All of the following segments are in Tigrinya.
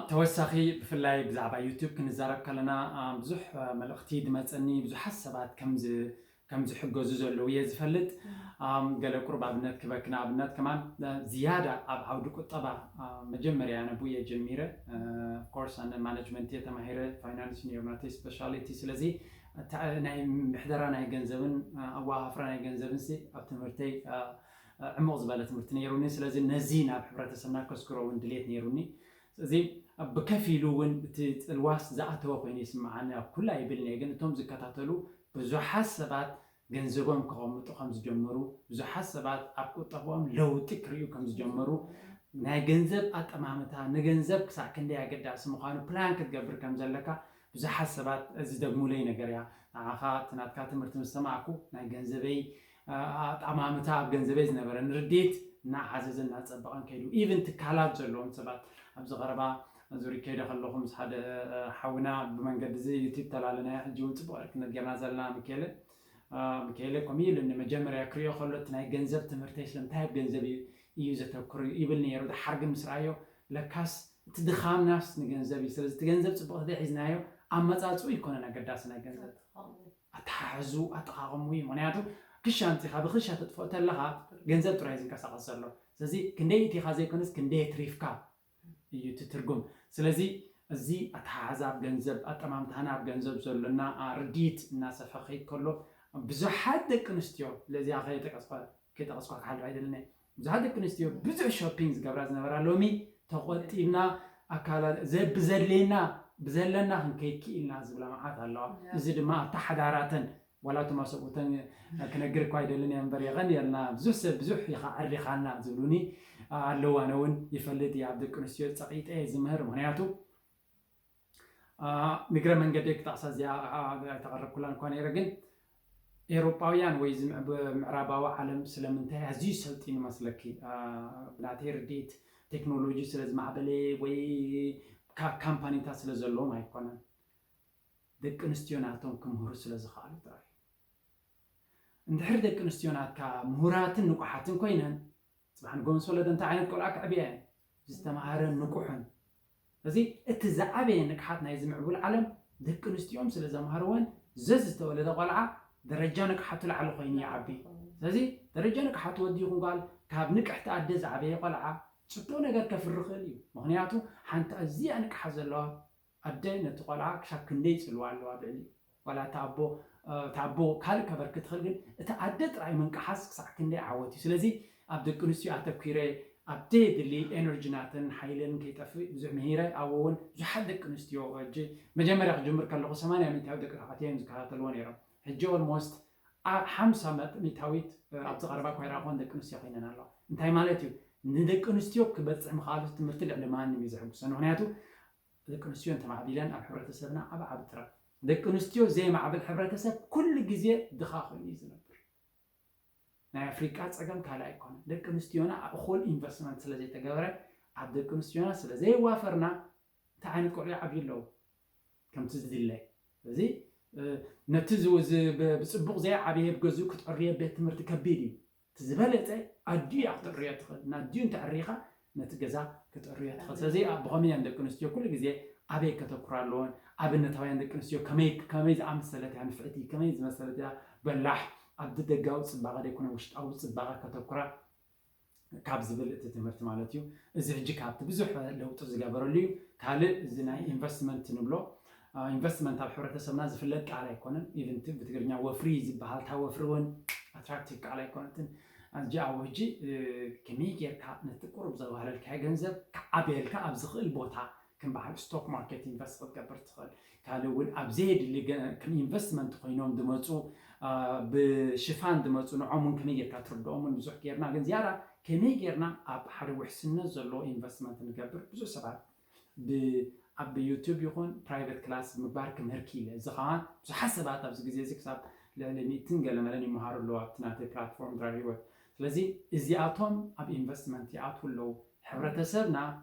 ተወሳኺ ብፍላይ ብዛዕባ ዩቱብ ክንዛረብ ከለና ብዙሕ መልእኽቲ ድመፀኒ፣ ብዙሓት ሰባት ከም ዝሕገዙ ዘለዉ እየ ዝፈልጥ። ገለ ቁሩብ ኣብነት ክበኪ፣ ንኣብነት ከማን ዝያዳ ኣብ ዓውዲ ቁጠባ መጀመርያ ነቡ እየ ጀሚረ። ኮርስ ኣነ ማነጅመንት እየ ተማሂረ፣ ፋይናንስ ዩኒቨርሲቲ ስፔሻሊቲ። ስለዚ ናይ ምሕደራ ናይ ገንዘብን ኣዋሃፍራ ናይ ገንዘብን ሲ ኣብ ትምህርተይ ዕሙቕ ዝበለ ትምህርቲ ነይሩኒ። ስለዚ ነዚ ናብ ሕብረተሰብና ከስግሮ እውን ድሌት ነይሩኒ። ስለዚ ብከፊሉ እውን እቲ ጽልዋስ ዝኣተወ ኮይኑ ይስምዓኒ። ኣብ ኩላ ይብልኒ፣ ግን እቶም ዝከታተሉ ብዙሓት ሰባት ገንዘቦም ከቐምጡ ከም ዝጀመሩ፣ ብዙሓት ሰባት ኣብ ቁጠባኦም ለውጢ ክርእዩ ከም ዝጀመሩ፣ ናይ ገንዘብ ኣጠማምታ ንገንዘብ ክሳዕ ክንደይ ኣገዳሲ ምዃኑ ፕላን ክትገብር ከም ዘለካ ብዙሓት ሰባት ዝደግሙለይ ነገር እያ። ንዓኻ እቲ ናትካ ትምህርቲ ምስ ሰማዕኩ ናይ ገንዘበይ ኣጠማምታ፣ ኣብ ገንዘበይ ዝነበረኒ ርድኢት እናዓዘዘ እናጸበቐን ከይዱ። ኢቭን ትካላት ዘለዎም ሰባት ኣብዚ ቀረባ ዙሪ ከይደ ከለኹ ምስ ሓደ ሓውና ብመንገዲ እዚ ዩቲብ ተላለናዮ። ሕጂ እውን ጽቡቕ ክንገርና ዘለና ሚካኤለ ሚካኤለ ከምኡ ኢሉ ንመጀመርያ ክሪኦ ከሎ እቲ ናይ ገንዘብ ትምህርተይ ስለምንታይ ኣብ ገንዘብ እዩ ዘተኩር ይብል ነይሩ። ድሓር ግን ምስ ረኣዮ ለካስ እቲ ድኻምናስ ንገንዘብ እዩ። ስለዚ እቲ ገንዘብ ጽቡቕ ተደይ ሒዝናዮ ኣመጻጽኡ ይኮነን ኣገዳሲ ናይ ገንዘብ ኣተሓሕዙ ኣጠቓቕሙ እዩ። ምክንያቱ ክሻ ኣምጺኻ ብክሻ ተጥፍኦ ተለኻ ገንዘብ ጥራይ ዝንቀሳቐስ ዘሎ። ስለዚ ክንደይ እቲኻ ዘይኮነስ ክንደይ ትሪፍካ እዩ እቲ ትርጉም። ስለዚ እዚ ኣተሓሕዛ ኣብ ገንዘብ፣ ኣጠማምታና ኣብ ገንዘብ ዘሎና ርድኢት እናሰፍሐ ክኸይድ ከሎ ብዙሓት ደቂ ኣንስትዮ፣ ለዚኣ ከይጠቐስኳ ክሓልፍ ኣይደልን እየ። ብዙሓት ደቂ ኣንስትዮ ብዙሕ ሾፒንግ ዝገብራ ዝነበራ ሎሚ ተቆጢብና ኣካላት ብዘድልየና ብዘለና ክንከይድ ክኢልና ዝብላ መዓት ኣለዋ። እዚ ድማ ኣብታ ሓዳራተን ዋላ እቶም ኣሰብኡተን ክነግር እኳ ኣይደልን እየ እምበር የቐንየልና ብዙሕ ሰብ ብዙሕ ኢኻ ኣዕሪኻልና ዝብሉኒ ኣለዉ። ኣነ እውን ይፈልጥ እየ ኣብ ደቂ ኣንስትዮ ጸቒጠ እየ ዝምህር። ምክንያቱ ንግረ መንገደይ ክጠቕሳ እዚኣ ኣይተቐረብኩላን እኳ ነይረ፣ ግን ኤውሮጳውያን ወይ ምዕራባዊ ዓለም ስለምንታይ ኣዝዩ ሰልጢኑ መስለኪ? ብናተይ ርድኢት ቴክኖሎጂ ስለ ዝማዕበለ ወይ ካምፓኒታት ስለ ዘለዎም ኣይኮነን። ደቂ ኣንስትዮ ናቶም ክምህሩ ስለ ዝኸኣሉ ጥራይ። እንድሕር ደቂ ኣንስትዮ ናትካ ምሁራትን ንቁሓትን ኮይነን፣ ጽባሕ ንጎ ምስ ወለደ እንታይ ዓይነት ቆልዓ ክዕብያ እየን? ዝተማሃረን ንቁሕን። ስለዚ እቲ ዝዓበየ ንቅሓት ናይዚ ምዕቡል ዓለም ደቂ ኣንስትዮኦም ስለ ዘምሃርወን ዘዝ ዝተወለደ ቆልዓ ደረጃ ንቅሓቱ ላዕሊ ኮይኑ ይዓቢ። ስለዚ ደረጃ ንቅሓቱ ወዲኹ ጓል ካብ ንቅሕቲ ኣደ ዝዓበየ ቆልዓ ጽቡቕ ነገር ከፍሪ ይኽእል እዩ። ምኽንያቱ ሓንቲ ኣዝያ ንቅሓት ዘለዋ ኣደ ነቲ ቆልዓ ክሳብ ክንደይ ይጽልዋ ኣለዋ ብዕሊ ዋላ እቲ ኣቦ እቲ ኣቦ ካልእ ከበርክት ይኽእል፣ ግን እቲ ኣደ ጥራይ ምንቅሓስ ክሳዕ ክንደይ ዓወት እዩ። ስለዚ ኣብ ደቂ ኣንስትዮ ኣተኲረ ኣብ ደየድሊ ኤነርጂ ናተን ሓይለን ከይጠፍእ ብዙሕ ምሂረ። ኣብኡ እውን ብዙሓት ደቂ ኣንስትዮ ሕጂ መጀመርያ ክጅምር ከለኹ ሰማንያ ሚእታዊት ደቂ ተባዕትዮ እዮም ዝከታተልዎ ነይሮም። ሕጂ ኦልሞስት ሓምሳ ሚእታዊት ኣብዚ ቀረባ እኳ ይረኣኽወን ደቂ ኣንስትዮ ኮይነን ኣለዋ። እንታይ ማለት እዩ? ንደቂ ኣንስትዮ ክበፅሕ ምኽኣሉ ትምህርቲ ልዕሊ ማንም እዩ ዘሐጉሰኒ። ምክንያቱ ደቂ ኣንስትዮ እንተማዕቢለን ኣብ ሕብረተሰብና ዓቢ ዓቢ ጥረ። ደቂ ኣንስትዮ ዘይማዕብል ሕብረተሰብ ኩሉ ግዜ ድኻ ኮይኑ እዩ ዝነብር። ናይ ኣፍሪቃ ጸገም ካልእ ኣይኮነን። ደቂ ኣንስትዮና እኹል ኢንቨስትመንት ስለ ዘይተገበረ ኣብ ደቂ ኣንስትዮና ስለ ዘየዋፈርና እንታይ ዓይነት ቆልዑ ይዓብዩ ኣለዉ ከምቲ ዝድለ። ስለዚ ነቲ ብጽቡቕ ዘይዓበየ ብገዝኡ ክትዕርዮ ቤት ትምህርቲ ከቢድ እዩ። እቲ ዝበለጸ ኣዲኡ እያ ክትዕርዮ ትኽእል። ንኣዲኡ እንተዕሪኻ ነቲ ገዛ ክትዕርዮ ትኽእል። ስለዚ ብኸመይ እየን ደቂ ኣንስትዮ ኩሉ ግዜ ኣበይ ከተኩራ ኣለወን? ኣብነታውያን ደቂ ኣንስትዮ ከመይ ከመይ ዝኣመሰለት እያ ንፍዕቲ፣ ከመይ ዝመሰለት እያ በላሕ፣ ኣብ ደጋዊ ጽባቐ ደይኮነ ውሽጣዊ ጽባቐ ከተኩራ ካብ ዝብል እቲ ትምህርቲ ማለት እዩ። እዚ ሕጂ ካብቲ ብዙሕ ለውጢ ዝገበረሉ እዩ። ካልእ እዚ ናይ ኢንቨስትመንት ንብሎ ኢንቨስትመንት ኣብ ሕብረተሰብና ዝፍለጥ ቃል ኣይኮነን። ኢቨን ብትግርኛ ወፍሪ ዝበሃል እታ ወፍሪ እውን ኣትራክቲቭ ቃል ኣይኮነትን። ኣዚኣ ሕጂ ከመይ ጌርካ ነቲ ቁሩብ ዘዋህለልካዮ ገንዘብ ክዓብየልካ ኣብ ዝኽእል ቦታ ከም በዓል ስቶክ ማርኬት ኢንቨስት ክትገብር ትኽእል። ካልእ እውን ኣብ ዘየድሊ ከም ኢንቨስትመንት ኮይኖም ዝመፁ ብሽፋን ዝመፁ ንዖም እውን ከመይ ጌርካ ትርድኦምን ብዙሕ ጌርና ግን ዝያዳ ከመይ ጌርና ኣብ ሓደ ውሕስነት ዘለዎ ኢንቨስትመንት ንገብር ብዙሕ ሰባት ኣብ ዩቱብ ይኹን ፕራይቨት ክላስ ምግባር ክምህር ክኢለ። እዚ ከዓ ብዙሓት ሰባት ኣብዚ ግዜ እዚ ክሳብ ልዕሊ ሚእትን ገለመለን ይመሃሩ ኣለዉ ኣብቲ ናተይ ፕላትፎርም ድራር ህይወት። ስለዚ እዚኣቶም ኣብ ኢንቨስትመንት ይኣትዉ ኣለዉ። ሕብረተሰብና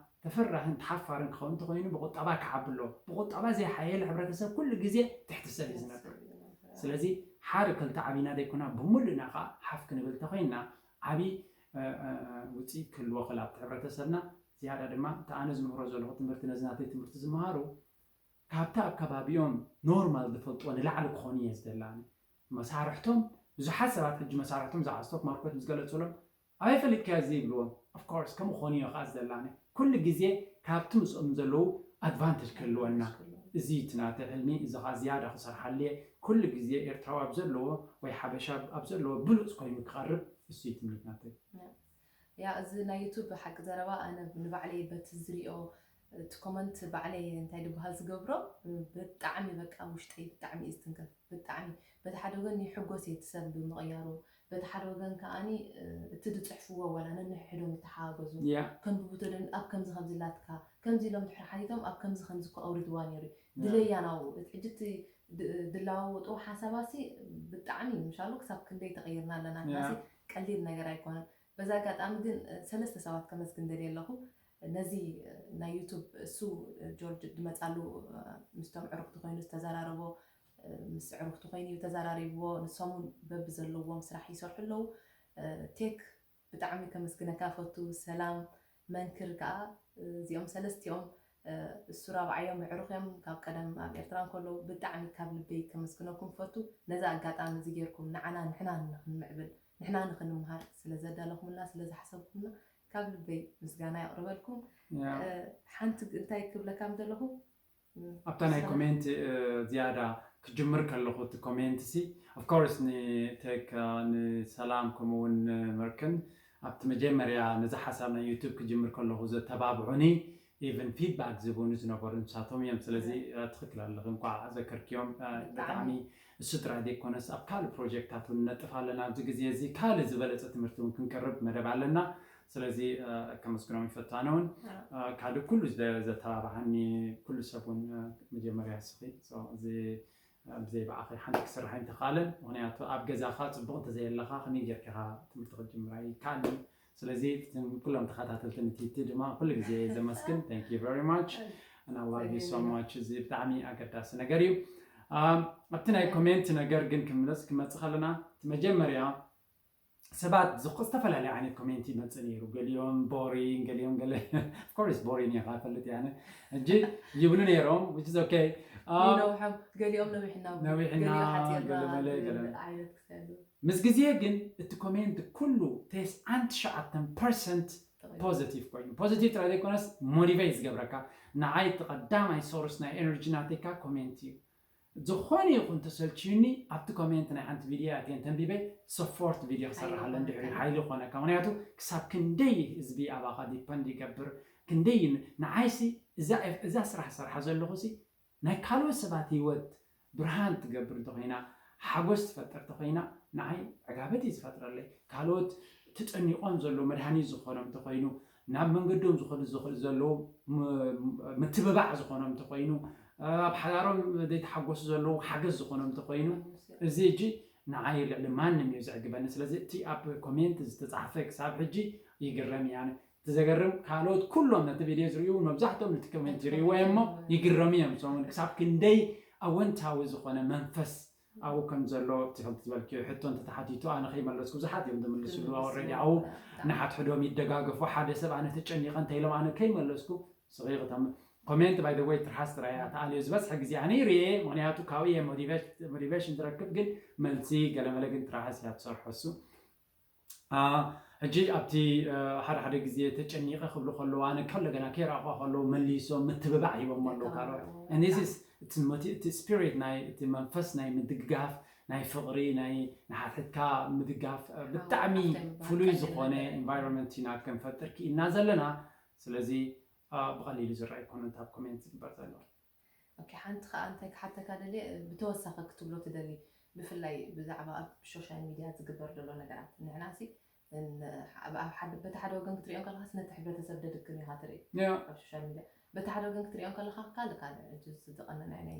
ተፈራህን ተሓፋርን ክኸውን እንተኮይኑ ብቁጠባ ክዓቢ ኣለዎ። ብቁጠባ ዘይሓየለ ሕብረተሰብ ኩሉ ግዜ ትሕቲ ሰብ እዩ ዝነብር። ስለዚ ሓደ ክልተ ዓቢና ዘይኮና ብምሉእና ከዓ ሓፍ ክንብል እንተኮይንና ዓቢ ውፅኢት ክህልዎ ክእል ኣብቲ ሕብረተሰብና። ዝያዳ ድማ እቲ ኣነ ዝምህሮ ዘለኹ ትምህርቲ ነዚ ናተይ ትምህርቲ ዝመሃሩ ካብቲ ኣብ ከባቢኦም ኖርማል ዝፈልጥዎ ንላዕሊ ክኾኑ እየ ዝደላኒ። መሳርሕቶም ብዙሓት ሰባት ሕጂ መሳርሕቶም እዛ ስቶክ ማርኬት ምስ ገለፅሎም ኣበይ ፈሊጥካዮ እዚ ይብልዎም። ኦፍኮርስ ከምኡ ክኾኑ እዮ ከዓ ዝደላኒ። ኩሉ ግዜ ካብቲ ምስኦም ዘለዉ ኣድቫንቴጅ ክህልወና። እዚ እቲ ናተይ ሕልሚ፣ እዚ ከዓ ዝያዳ ክሰርሓሉ እየ። ኩሉ ግዜ ኤርትራዊ ኣብ ዘለዎ ወይ ሓበሻ ኣብ ዘለዎ ብሉፅ ኮይኑ ክቐርብ እሱ እዩ ትምኒት ናተይ። ያ እዚ ናይ ዩቱብ ሓቂ ዘረባ ኣነ ንባዕለይ በቲ ዝሪኦ እቲ ኮመንት ባዕለይ እንታይ ድበሃል ዝገብሮ ብጣዕሚ በቃ ውሽጠይ ብጣዕሚ እዩ ዝትንከፍ። ብጣዕሚ በቲ ሓደ ወገን ይሕጎስ እየ እቲ ሰብ ብምቕያሩ፣ በቲ ሓደ ወገን ከዓኒ እቲ ዝፅሕፍዎ ዋላ ነንሕድሕዶም ይተሓጋገዙ ያ ከንብቡ ተደን ኣብ ከምዚ ከምዚ ላትካ ከምዚ ኢሎም ድሕሪ ሓቲቶም ኣብ ከምዚ ከምዚ እኮ ኣውሪድዋ ነይሩ ድለያ ናብኡ እቲ ሕጂ እቲ ድ- ድለዋወጥዎ ሓሳባሲ ብጣዕሚ ምሻሉ ክሳብ ክንደይ ተቐይርና ኣለና ያ ናሲ ቀሊል ነገር ኣይኮነን። በዚ ኣጋጣሚ ግን ሰለስተ ሰባት ከመስግን ደልየ ኣለኹ። ነዚ ናይ ዩቱብ እሱ ጆርጅ ድመፃሉ ምስቶም ዕርክቲ ኮይኑ ዝተዘራረቦ ምስ ዕርክቲ ኮይኑ እዩ ተዘራሪብዎ። ንሶም እውን በብዘለዎም ስራሕ ይሰርሑ ኣለዉ። ቴክ ብጣዕሚ ከመስግነካ ፈቱ። ሰላም መንክር ከዓ እዚኦም ሰለስቲኦም እሱ ራብዓዮም ኣዕሩኽ እዮም ካብ ቀደም ኣብ ኤርትራ እንከለዉ ብጣዕሚ ካብ ልበይ ከመስግነኩም ፈቱ። ነዚ ኣጋጣሚ እዚ ጌርኩም ንዓና ንሕና ንኽንምዕብል ንሕና ንኽንምሃር ስለ ዘዳለኹምልና ስለ ዝሓሰብኩምና ካብ ልበይ ምስጋና የቕርበልኩም። ሓንቲ እንታይ ክብለካ ምደለኹ ኣብታ ናይ ኮሜንት ዝያዳ ክጅምር ከለኹ እቲ ኮሜንት ሲ ኦፍኮርስ ንቴክ ንሰላም ከምኡ እውን ንመርክን ኣብቲ መጀመርያ ነዚ ሓሳብ ናይ ዩቱብ ክጅምር ከለኹ ዘተባብዑኒ ኢቨን ፊድባክ ዝህቡኒ ዝነበሩ ንሳቶም እዮም። ስለዚ ትኽክል ኣለኺ፣ እንኳዕ ዘከርክዮም። ብጣዕሚ እሱ ጥራይ ዘይኮነስ ኣብ ካልእ ፕሮጀክታት እውን ነጥፍ ኣለና። ኣብዚ ግዜ እዚ ካልእ ዝበለፀ ትምህርቲ እውን ክንቅርብ መደብ ኣለና። ስለዚ ከመስግኖም ይፈቱ። ኣነ እውን ካልእ ኩሉ ዘተባብዓኒ ኩሉ ሰብ እውን መጀመርያ እስኺ እዚ ብዘይ ብኣኺ ሓንቲ ክስራሕ ኣይምተኻእለን። ምኽንያቱ ኣብ ገዛኻ ፅቡቕ እንተዘየለኻ ከመይ ጌርካ ኢኻ ትምህርቲ ክትጅምር ኣይከኣልን። ስለዚ ኩሎም ተኸታተልቲ ንቲቲ ድማ ኩሉ ግዜ ዘመስግን። Thank you very much and I love you so much። እዚ ብጣዕሚ ኣገዳሲ ነገር እዩ። ኣብቲ ናይ ኮሜንት ነገር ግን ክምለስ ክመፅእ ከለና እቲ መጀመርያ ሰባት ዝኮ ዝተፈላለዩ ዓይነት ኮሜንት ይመፅእ ነይሩ። ገሊኦም ቦሪንግ፣ ገሊኦም ገለ ኦፍኮርስ ቦሪንግ እየ ፈልጥ ያነ እንጂ ይብሉ ነይሮም which is okay። ይነውሖም ገሊኦም ነዊሕና ነዊሕና ገሊኦም ሓፂርና ገለ መለ ገለ ዓይነት ክሳሉ ምስ ግዜ ግን እቲ ኮሜንት ኩሉ ተስዓን ትሽዓተን ፐርሰንት ፖዚቲቭ ኮይኑ ፖዚቲቭ ጥራይ ዘይኮነስ ሞቲቬት ዝገብረካ ንዓይ እቲ ቀዳማይ ሶርስ ናይ ኤነርጂ ናተይካ ኮሜንት እዩ። ዝኾነ ይኹን ተሰልችዩኒ ኣብቲ ኮሜንት ናይ ሓንቲ ቪድዮ ኣትየ ተንቢበ ሰፖርት ቪድዮ ክሰርሓለን ድሕሪ ሓይሊ ክኾነካ። ምክንያቱ ክሳብ ክንደይ ህዝቢ ኣባኻ ዲፐንድ ይገብር ክንደይ ንዓይሲ እዛ ስራሕ ሰርሓ ዘለኹ ሲ ናይ ካልኦት ሰባት ህይወት ብርሃን ትገብር እንተኮይና ሓጎስ ትፈጥር እንተኮይና ንዓይ ዕጋበት እዩ ዝፈጥረለይ። ካልኦት ተጨኒቆም ዘለዉ መድሃኒት ዝኾኖም እንተኮይኑ ናብ መንገዶም ዝኾኑ ዘለዉ ምትብባዕ ዝኾኖም እንተኮይኑ ኣብ ሓዳሮም ዘይተሓጎሱ ዘለዉ ሓገዝ ዝኾኖም እንተኮይኑ እዚ እጂ ንዓይ ልዕሊ ማንም እዩ ዘዕግበኒ። ስለዚ እቲ ኣብ ኮሜንት ዝተፃሕፈ ክሳብ ሕጂ ይግረም እያ። እቲ ዘገርም ካልኦት ኩሎም ነቲ ቪድዮ ዝርእዩ እውን መብዛሕትኦም ነቲ ኮሜንት ይርእይዎ እዮም እሞ ይግረሙ እዮም። ሰሙን ክሳብ ክንደይ ኣወንታዊ ዝኾነ መንፈስ ኣብኡ ከም ዘሎ እቲ ከምቲ ዝበልክዮ ሕቶ እንተተሓቲቱ ኣነ ከይመለስኩ ብዙሓት እዮም ዝምልስሉ። ኣወረዲ ኣብኡ ንሓድሕዶም ይደጋገፉ። ሓደ ሰብ ኣነ ተጨኒቐ እንተ ኢሎም ኣነ ከይመለስኩ ስኺ ክተም ኮሜንት ባይ ወይ ትርሓስ ጥራይ እያ ተኣልዮ ዝበዝሐ ግዜ ኣነ ይርየ። ምክንያቱ ካብኡ እየ ሞቲቬሽን ዝረክብ ግን መልሲ ገለመለ ግን ትርሓስ እያ ትሰርሖ እሱ ሕጂ ኣብቲ ሓደ ሓደ ግዜ ተጨኒቐ ክብሉ ከለዉ ኣነ ከለገና ከይረኣኹዋ ከለዉ መሊሶም ምትብባዕ ሂቦም ኣለዉ ካልኦት። And this is እቲ ስፒሪት ናይ እቲ መንፈስ ናይ ምድግጋፍ ናይ ፍቕሪ ናይ ንሓድሕድካ ምድጋፍ ብጣዕሚ ፍሉይ ዝኾነ ኢንቫይሮንመንት ኢና ክንፈጥር ክኢልና ዘለና። ስለዚ ብቐሊሉ ዝረኣ ኣይኮነን እታ ኮሜንት ዝግበር ዘሎ። ኦኬ ሓንቲ ከዓ እንታይ ክሓተካ ደልየ ብተወሳኺ ክትብሎ ትደሊ ብፍላይ ብዛዕባ ኣብ ሶሻል ሚድያ ዝግበር ዘሎ ነገራት ንሕናሲ በቲ ሓደ ወገን ክትሪኦ ከለካስ ነቲ ሕብረተሰብ ደድክም ኢካ ትርኢ ኣብ ሶሻል ሚድያ በቲ ሓደ ወገን ክትሪኦ ከለካ ካልእ ካልእ ሕጂ ዝቀነናይ ናይ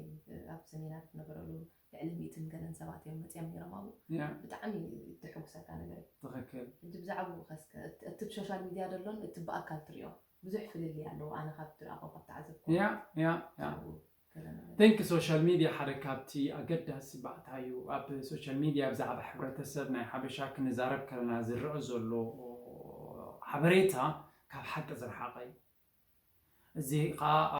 ኣብ ሰሚናር ትነበረሉ ልዕሊ ሚእትን ገለን ሰባት እዮም መፅኦም ነይሮም ኣብኡ ብጣዕሚ ትሕጉሰካ ነገር እዩ ትኽክል ሕጂ ብዛዕባኡ ከስከ እቲ ብሶሻል ሚድያ ደሎን እቲ ብኣካል ትሪኦ ብዙሕ ፍልልይ ኣለዎ ኣነ ካብ ዝረኣኹ ካብ ተዓዘብኩ ያ ያ ያ ቲንክ ሶሻል ሚድያ ሓደ ካብቲ ኣገዳሲ ባእታ እዩ ኣብ ሶሻል ሚድያ ብዛዕባ ሕብረተሰብ ናይ ሓበሻ ክንዛረብ ከለና ዝረአ ዘሎ ሓበሬታ ካብ ሓቂ ዝረሓቐ እዩ እዚ ከዓ